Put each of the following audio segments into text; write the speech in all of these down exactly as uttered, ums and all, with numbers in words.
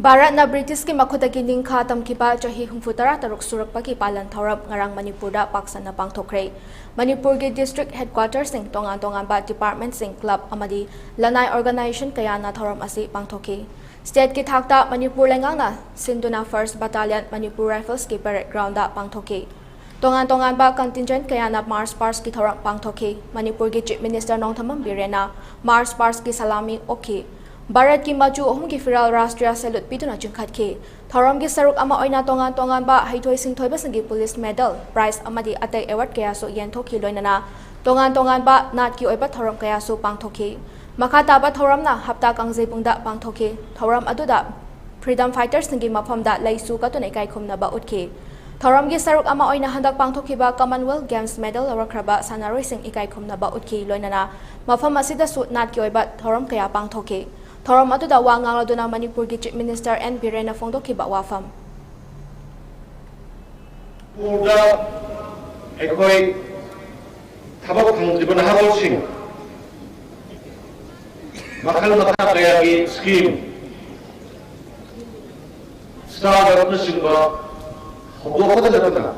ꯚꯥꯔꯠꯅ ꯕ꯭ꯔꯤꯇꯤꯁꯀꯤ ꯃꯈꯨꯠꯇꯒꯤ ꯅꯤꯡꯈꯥ ꯇꯝꯈꯤꯕ ꯆꯍꯤ ꯍꯨꯝꯐꯨ ꯇꯔꯥ ꯇꯔꯨꯛ ꯁꯨꯔꯛꯄꯒꯤ ꯄꯥꯂꯟ ꯊꯧꯔꯝ ꯉꯔꯥꯡ ꯃꯅꯤꯄꯨꯔꯗ ꯄꯥꯛ ꯁꯟꯅ ꯄꯥꯡꯊꯣꯛꯈ꯭ꯔꯦ꯫ ꯃꯅꯤꯄꯨꯔꯒꯤ ꯗꯤꯁꯇ꯭ꯔꯤꯛ ꯍꯦꯗꯀ꯭ꯋꯥꯇꯔꯁꯤꯡ, ꯇꯣꯉꯥꯟ ꯇꯣꯉꯥꯟꯕ ꯗꯤꯄꯥꯔꯠꯃꯦꯟꯠꯁꯤꯡ, ꯀ꯭ꯂꯕ ꯑꯃꯗꯤ ꯂꯅꯥꯏ ꯑꯣꯔꯒꯅꯥꯏꯖꯦꯁꯟ ꯀꯌꯥꯅ ꯊꯧꯔꯝ ꯑꯁꯤ ꯄꯥꯡꯊꯣꯛꯈꯤ꯫ ꯁ꯭ꯇꯦꯠꯀꯤ ꯊꯥꯛꯇ ꯃꯅꯤꯄꯨꯔ ꯂꯩꯉꯥꯛꯅ ꯁꯤꯟꯗꯨꯅ ꯐꯥꯔꯁ ꯕꯇꯥꯂꯤꯌꯟ ꯃꯅꯤꯄꯨꯔ ꯔꯥꯏꯐꯜꯁꯀꯤ ꯄꯦꯔꯦꯗ ꯒ꯭ꯔꯥꯎꯟꯗ ꯄꯥꯡꯊꯣꯛꯈꯤ꯫ ꯇꯣꯉꯥꯟ ꯇꯣꯉꯥꯟꯕ ꯀꯟꯇꯤꯟꯖꯦꯟꯠ ꯀꯌꯥꯅ ꯃꯥꯔꯆ ꯄꯥꯁ꯭ꯠꯀꯤ ꯊꯧꯔꯝ ꯄꯥꯡꯊꯣꯛꯈꯤ꯫ ꯃꯅꯤꯄꯨꯔꯒꯤ ꯆꯤꯐ ꯃꯤꯅꯤꯁꯇꯔ ꯅꯣꯡꯊꯣꯝꯕꯝ ꯕꯤꯔꯦꯟꯅ ꯃꯥꯔꯆ ꯄꯥꯁ꯭ꯠꯀꯤ ꯁꯂꯥꯃꯤ ꯑꯣꯛꯈꯤ꯫ ꯚꯥꯔꯠꯀꯤ ꯃꯆꯨ ꯑꯍꯨꯝꯒꯤ ꯐꯤꯔꯥꯜ ꯔꯥꯁꯇ꯭ꯔꯤꯌꯥ ꯁꯦꯂꯨꯠ ꯄꯤꯗꯨꯅ ꯆꯤꯡꯈꯠꯈꯤ꯫ ꯊꯧꯔꯝꯒꯤ ꯁꯔꯨꯛ ꯑꯃ ꯑꯣꯏꯅ ꯇꯣꯉꯥꯟ ꯇꯣꯉꯥꯟꯕ ꯍꯩꯊꯣꯏ ꯁꯤꯡꯊꯣꯏꯕꯁꯤꯡꯒꯤ ꯄꯨꯂꯤꯁ ꯃꯦꯗꯜ, ꯄ꯭ꯔꯥꯏꯖ ꯑꯃꯗꯤ ꯑꯇꯩ ꯑꯦꯋꯥꯔꯗ ꯀꯌꯥꯁꯨ ꯌꯦꯟꯊꯣꯛꯈꯤ꯫ ꯂꯣꯏꯅꯅ ꯇꯣꯉꯥꯟ ꯇꯣꯉꯥꯟꯕ ꯅꯥꯠꯀꯤ ꯑꯣꯏꯕ ꯊꯧꯔꯝ ꯀꯌꯥꯁꯨ ꯄꯥꯡꯊꯣꯛꯈꯤ꯫ ꯃꯈꯥ ꯇꯥꯕ ꯊꯧꯔꯝꯅ ꯍꯞꯇꯥ ꯀꯥꯡꯖꯩꯕꯨꯡꯗ ꯄꯥꯡꯊꯣꯛꯈꯤ꯫ ꯊꯧꯔꯝ ꯑꯗꯨꯗ ꯐ꯭ꯔꯤꯗꯝ ꯐꯥꯏꯇꯔꯁꯤꯡꯒꯤ ꯃꯐꯝꯗ ꯂꯩꯁꯨ ꯀꯠꯇꯨꯅ ꯏꯀꯥꯏ ꯈꯨꯝꯅꯕ ꯎꯠꯈꯤ꯫ ꯊꯧꯔꯝꯒꯤ ꯁꯔꯨꯛ ꯑꯃ ꯑꯣꯏꯅ ꯍꯟꯗꯛ ꯄꯥꯡꯊꯣꯛꯈꯤꯕ ꯀꯃꯟꯋꯦꯜꯊ ꯒꯦꯝꯁ ꯃꯦꯗꯜ ꯂꯧꯔꯛꯈ꯭ꯔꯕ ꯁꯥꯟꯅꯔꯣꯏꯁꯤꯡ ꯏꯀꯥꯏ ꯈꯨꯝꯅꯕ ꯎꯠꯈꯤ꯫ ꯂꯣꯏꯅꯅ ꯃꯐꯝ ꯑꯁꯤꯗꯁꯨ ꯅꯥꯠꯀꯤ ꯑꯣꯏꯕ ꯊꯧꯔꯝ ꯀꯌꯥ ꯄꯥꯡꯊꯣꯛꯈꯤ꯫ ꯊꯧꯔꯝ ꯑꯗꯨꯗ ꯋꯥ ꯉꯥꯡꯂꯗꯨꯅ ꯃꯅꯤꯄꯨꯔꯒꯤ ꯆꯤꯐ ꯃꯤꯅꯤꯁꯇꯔ ꯑꯦꯟ ꯕꯤꯔꯦꯟꯅ ꯐꯣꯡꯗꯣꯛꯈꯤꯕ ꯋꯥꯐꯝ꯫ ꯃꯅꯤꯄꯨꯔꯗ ꯑꯩꯈꯣꯏ ꯊꯕꯛ ꯐꯪꯗ꯭ꯔꯤꯕ ꯅꯍꯥꯔꯣꯜꯁꯤꯡ ꯃꯈꯜ ꯃꯈꯥ ꯀꯌꯥꯒꯤ ꯁ꯭ꯀꯤꯝ, ꯁ꯭ꯇꯥꯔꯠ ꯑꯞꯅꯆꯤꯡꯕ ꯍꯧꯗꯣꯛꯄꯗ ꯅꯠꯇꯅ,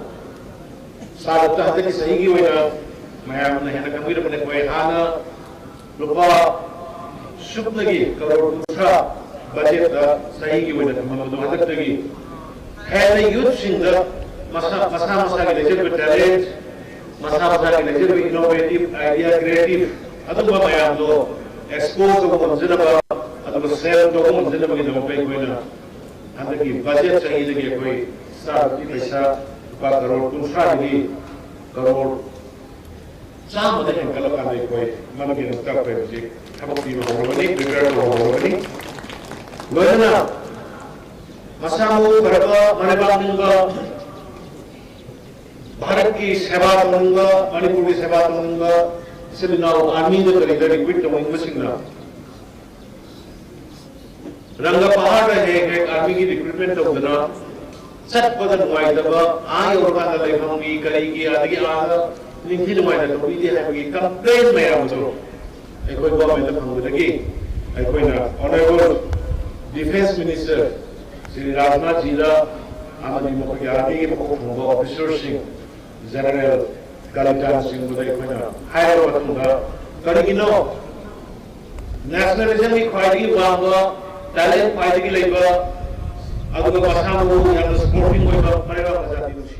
ꯁ꯭ꯇꯥꯔꯠ ꯑꯞꯇ ꯍꯟꯗꯛꯀꯤ ꯆꯍꯤꯒꯤ ꯑꯣꯏꯅ ꯃꯌꯥꯝꯅ ꯍꯦꯟꯅ ꯈꯪꯕꯤꯔꯕꯅꯤ, ꯑꯩꯈꯣꯏ ꯍꯥꯟꯅ ꯂꯨꯄꯥ ꯁꯨꯞꯅꯒꯤ ꯀꯔꯣꯔ ꯀꯨꯟꯊ꯭ꯔꯥ ꯕꯖꯦꯠꯇ ꯆꯍꯤꯒꯤ ꯑꯣꯏꯅ ꯊꯝꯃꯝꯕꯗꯣ ꯍꯟꯗꯛꯇꯒꯤ ꯍꯦꯟꯅ ꯌꯨꯠꯁꯤꯡꯗ ꯃꯁꯥ, ꯃꯁꯥ ꯃꯁꯥꯒꯤ ꯂꯩꯖꯔꯤꯕ ꯇꯦꯂꯦꯟꯠ, ꯃꯁꯥ ꯃꯁꯥꯒꯤ ꯂꯩꯖꯔꯤꯕ ꯏꯅꯣꯚꯦꯇꯤꯚ ꯑꯥꯏꯗꯤꯌꯥ, ꯀ꯭ꯔꯤꯌꯦꯇꯤꯚ ꯑꯗꯨꯒꯨꯝꯕ ꯃꯌꯥꯝꯗꯣ ꯑꯦꯛꯁꯄꯣꯖ ꯇꯧꯕ ꯉꯝꯖꯅꯕ, ꯑꯗꯨꯒ ꯁꯦꯜ ꯇꯧꯕ ꯉꯝꯖꯅꯕꯒꯤꯗꯃꯛꯇ ꯑꯩꯈꯣꯏꯅ ꯍꯟꯗꯛꯀꯤ ꯕꯖꯦꯠ ꯆꯍꯤꯗꯒꯤ ꯑꯩꯈꯣꯏ ꯁ꯭ꯇꯥꯔꯠ ꯑꯞꯀꯤ ꯄꯩꯁꯥ ꯂꯨꯄꯥ ꯀꯔꯣꯔ ꯀꯨꯟꯊ꯭ꯔꯥꯗꯒꯤ ꯀꯔꯣꯔ ꯆꯥꯝꯃꯗ ꯍꯦꯟꯒꯠꯂꯀꯥꯟꯗ ꯑꯩꯈꯣꯏ ꯃꯗꯨꯒꯤꯗꯃꯛꯇ ꯑꯩꯈꯣꯏ ꯍꯧꯖꯤꯛ ꯊꯕꯛ ꯄꯤꯕ ꯍꯧꯔꯕꯅꯤ, ꯄ꯭ꯔꯤꯄꯦꯌꯔ ꯇꯧꯕ ꯍꯧꯔꯕꯅꯤ꯫ ꯂꯣꯏꯅꯅ ꯃꯁꯥ ꯃꯎ ꯐꯔꯕ, ꯃꯔꯩꯕꯥꯛ ꯅꯤꯡꯕ, ꯚꯥꯔꯠꯀꯤ ꯁꯦꯕꯥ ꯇꯧꯅꯤꯡꯕ, ꯃꯅꯤꯄꯨꯔꯒꯤ ꯁꯦꯕꯥ ꯇꯧꯅꯤꯡꯕ ꯏꯆꯤꯜ ꯏꯅꯥꯎ ꯑꯥꯔꯃꯤꯗ ꯀꯔꯤꯗ ꯔꯤꯀ꯭ꯔꯨꯏꯠ ꯇꯧꯅꯤꯡꯕꯁꯤꯡꯅ ꯔꯪꯒ ꯄꯍꯥꯔꯗ ꯍꯦꯛ ꯍꯦꯛ ꯑꯥꯔꯃꯤꯒꯤ ꯔꯤꯀ꯭ꯔꯨꯏꯠꯃꯦꯟ ꯇꯧꯗꯅ ꯆꯠꯄꯗ ꯅꯨꯡꯉꯥꯏꯇꯕ, ꯑꯥ ꯌꯧꯔꯀꯥꯟꯗ ꯂꯩꯐꯝꯒꯤ ꯀꯔꯤꯒꯤ ꯑꯗꯒꯤ ꯑꯥꯗ ꯅꯤꯡꯊꯤ ꯅꯨꯡꯉꯥꯏꯅ ꯇꯧꯕꯤꯗꯦ ꯍꯥꯏꯕꯒꯤ ꯀꯝꯄ꯭ꯂꯦꯟ ꯃꯌꯥꯝ ꯑꯗꯨ ꯑꯩꯈꯣꯏ ꯒꯣꯔꯃꯦꯟꯗ ꯐꯪꯕꯗꯒꯤ ꯑꯩꯈꯣꯏꯅ honourable Defence Minister Shri Rajnath ꯖꯤꯗ ꯑꯃꯗꯤ ꯃꯈꯣꯏꯒꯤ ꯑꯥꯔꯃꯤꯒꯤ ꯃꯀꯣꯛ ꯊꯣꯡꯕ ꯑꯣꯐꯤꯁꯔꯁꯤꯡ, ꯖꯦꯅꯔꯦꯜ ꯀꯂꯤꯇꯥꯟꯁꯤꯡꯕꯨꯗ ꯑꯩꯈꯣꯏꯅ ꯍꯥꯏꯔꯕ ꯃꯇꯨꯡꯗ, ꯀꯔꯤꯒꯤꯅꯣ ꯅꯦꯁꯅꯦꯂꯤꯖꯝꯒꯤ ꯈ꯭ꯋꯥꯏꯗꯒꯤ ꯋꯥꯡꯕ ꯇꯦꯂꯦꯟ ꯈ꯭ꯋꯥꯏꯗꯒꯤ ꯂꯩꯕ, ꯑꯗꯨꯒ ꯃꯁꯥ ꯃꯎ ꯌꯥꯝꯅ ꯁꯄꯣꯔꯇꯤꯡ ꯑꯣꯏꯕ ꯃꯔꯩꯕꯥꯛ ꯃꯆꯥꯗꯤ ꯅꯨꯡꯁꯤ꯫